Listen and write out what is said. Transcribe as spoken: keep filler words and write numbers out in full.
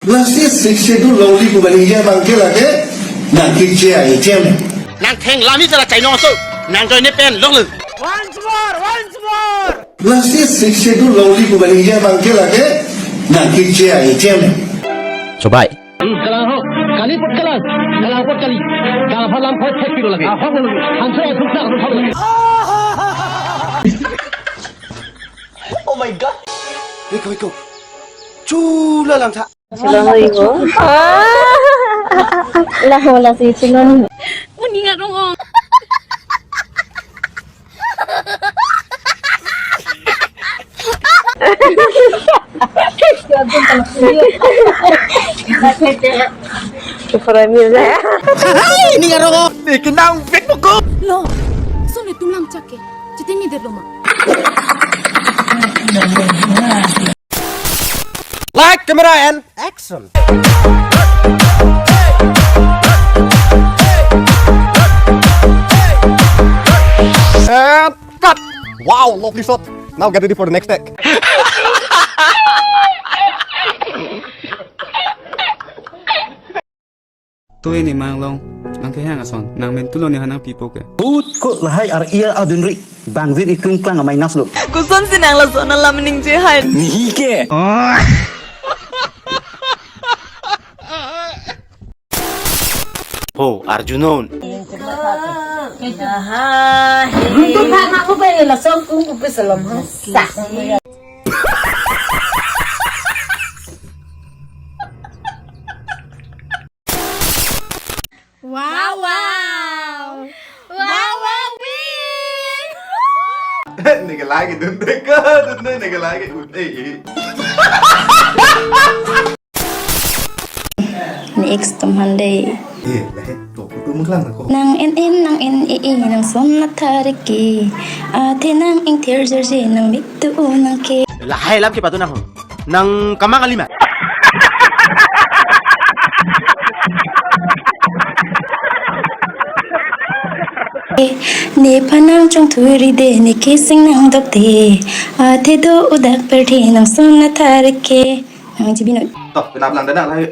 Lasi Sixth Schedule longle pu kaningje abang ke lake nangkeche a-A T M. Nang theng lami jala chainong aso, nang join ne pen longle. Once more, once more. Lasi Sixth Schedule longle pu kaningje abang ke lake nangkeche a-A T M. Chobai. Kalang ho, kali pot kalang, kalang pot kali. Kalang phalam phoi thek pilo lagi. Ahok lagi. Hanso ya thukta, thukta lagi. Oh my God. Wait, wait, wait. Chula lang tha. Chulong lagi ko. Lah, hola si chulong. Uningat rong ong. Ini ngarong ong. Bikin nang big buku. Lo, sone tum lang chak ke. Chiteng ni dep lo ma. Light, camera, and action. And cut. Wow, lovely shot. Now get ready for the next take. Tui ni manglong, nang kehang ason, nang men tulo ni hanang pipo ke. Ut ko lahai ar ia adun ri, bang zit itung klang amai nas lo. Koson si nang lason alam ningje hai. Nihi ke. Ho, Arjunon. Runtuk ha ngaku pe lason kung kupe salam ha. Sa. Wow, wow. Wow, wow, win. Neke lagi dun deka, dun dun neke lagi ut eh. Ni ex tum hande. Eh, lahai to photo muklang ko. Nang en en, nang en e e, nang son na thariki. Athe nang ingthir jerje, nang mik tu nang ke. Lahai lam ke patu nang ho. Nang kamang alima. Nephan nang chongthui ride, ne keseng nang dokde. Athe do udak perde, nang son na tharike. Nang jibinoi. Toh, kenap lang dana lahai.